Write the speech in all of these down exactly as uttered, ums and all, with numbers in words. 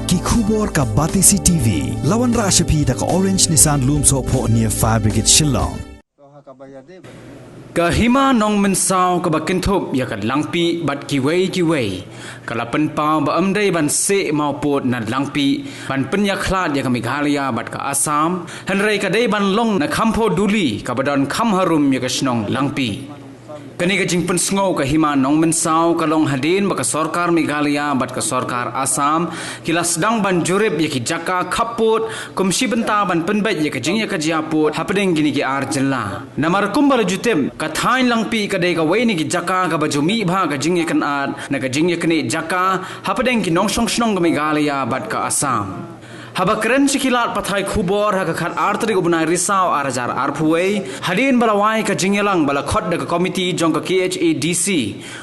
Ki khubor ka Batesi T V, la wanrah sha phi da ka Orange Nissan Lumsohphoh near Fire Brigade Shillong. Ka Hima Nongmynsaw kaba kynthup ïa ka Langpih bad kiwei kiwei, ka la pynpaw ba ym dei ban seh mawpud na Langpih ban pynïakhlad ïa ka Meghalaya bad ka Assam, hynrei ka dei ban long na Khamphaduli kaba don kham harum ïa ka shnong Langpih. Kane ka jingpynsngew ka Hima Nongmynsaw ka long hadien ba ka sorkar Meghalaya bad ka sorkar Assam ki la sdang ban jurip ïa ki jaka khappud kum shi bynta ban pynbeit ïa ka jingïakajia pud hapdeng kine ki ar jylla. Namar kumba la ju tip, ka thaiñ Langpih ka dei kawei na ki jaka kaba ju mih bha ka jingïakynad na ka jingïaknieh jaka hapdeng ki nongshong shnong ka Meghalaya bad ka Assam. Haba kren sha ki lad pathai khubor ha ka khatar tarik u bnai Risaw ar hajar arphew wei, hadien ba la wai ka jingïalang ba la khot da ka komiti jong ka K H A D C,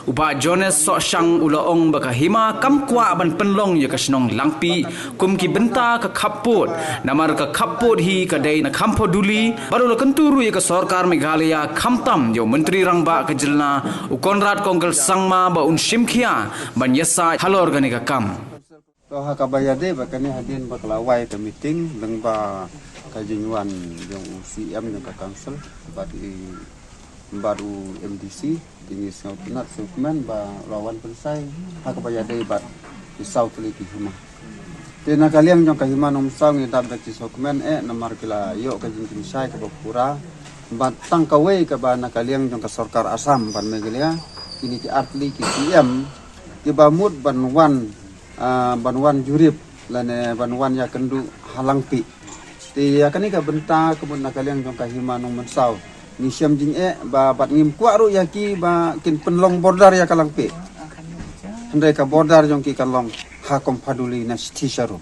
u Bah Jones Sohshang u la ong ba ka Hima kam kwah ban pynlong ïa ka shnong Langpih kum ki bynta ka khappud, namar ka khappud hi ka dei na Khamphaduli, bad u la kyntu ruh ïa ka sorkar Meghalaya khamtam ïa u Myntri Rangbah ka jylla u Conrad Kongkal Sangma ba un shim khia ban ïasaid halor kane ka kam. To ha kaba ïadei bad kane, hadien ba ka la wai ka meeting lyngba ka jingwan jong u C M jong ka council bad i, bad u M D C, te ngi sngewtynnat sngewkmen ba la wan pynshai ha kaba ïadei bad ki saw tylli ki hima. Te na ka liang jong ka Hima Nongmynsaw ngi dap da ki sngewkmen eh namar ki la ïoh ka jingpynshai kaba pura bad tang kawei kaba na ka liang jong ka sorkar Assam bad Meghalaya, kine ki ar tylli ki C M kiba mut ban wan, ah, ban wan jurip lane ban wan ïakynduh ha Langpih. Te ïa kane ka bynta ka mut na ka liang jong ka Hima Nongmynsaw ngi shem jingeh ba bad ngim kwah ruh ïa ki ba kin pynlong border ïa ka Langpih. Hynrei ka border jong ki kan long ha Khamphaduli na Shithi Sharum.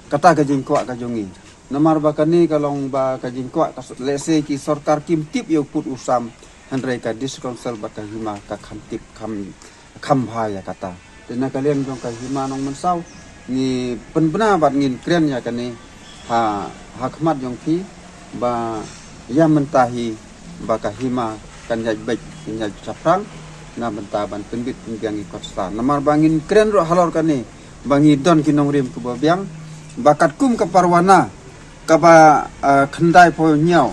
Kata ka jingkwah ka jong ngi. Namar ba kane ka long ba ka jingkwah ka s-, lehse ki sorkar kim tip ïa u pud u sam, hynrei ka District Council bad ka Hima ka kham tip, kham, kham bha ïa kata. Te na ka liang jong ka Hima Nongmynsaw ngi pynbna bad ngin kren ïa kane ha, ha khmat jong phi ba ïa mynta hi ba ka Hima kan ïaid beit, kan ïaid shaphrang na bynta ban pynbit pynbiang ïa ki kot sla. Namar ba ngin kren ruh halor kane ba ngi don ki nongrim kiba biang, ba katkum ka parwana kaba, ah, khyndai phew hynñiew,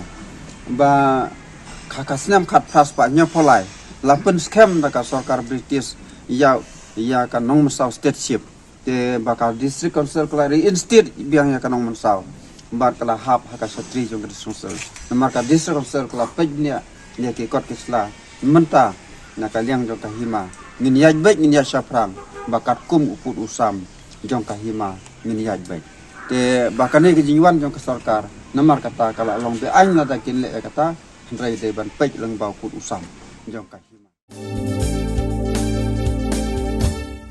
ba ka, ka snem khatphra spah hynñiew phew lai la pynskhem da ka sorkar British ïa, ïa ka Nongmynsaw Stateship. Te ba ka District Council ka la reinstate biang ïa ka Nongmynsaw bad ka la hap ha ka shatri jong ka District Council. Namar ka District Council ka la peit bniah ïa ki kot ki sla. Mynta na ka liang jong ka Hima ngin ïaid beit, ngin ïaid shaphrang ba katkum u pud u sam jong ka Hima ngin ïaid beit. Te ba kane ka jingwan jong ka sorkar, namar kata ka la long be-aiñ lada kin leh ïa kata, hynrei dei ban peit lyngba u pud u sam jong ka Hima.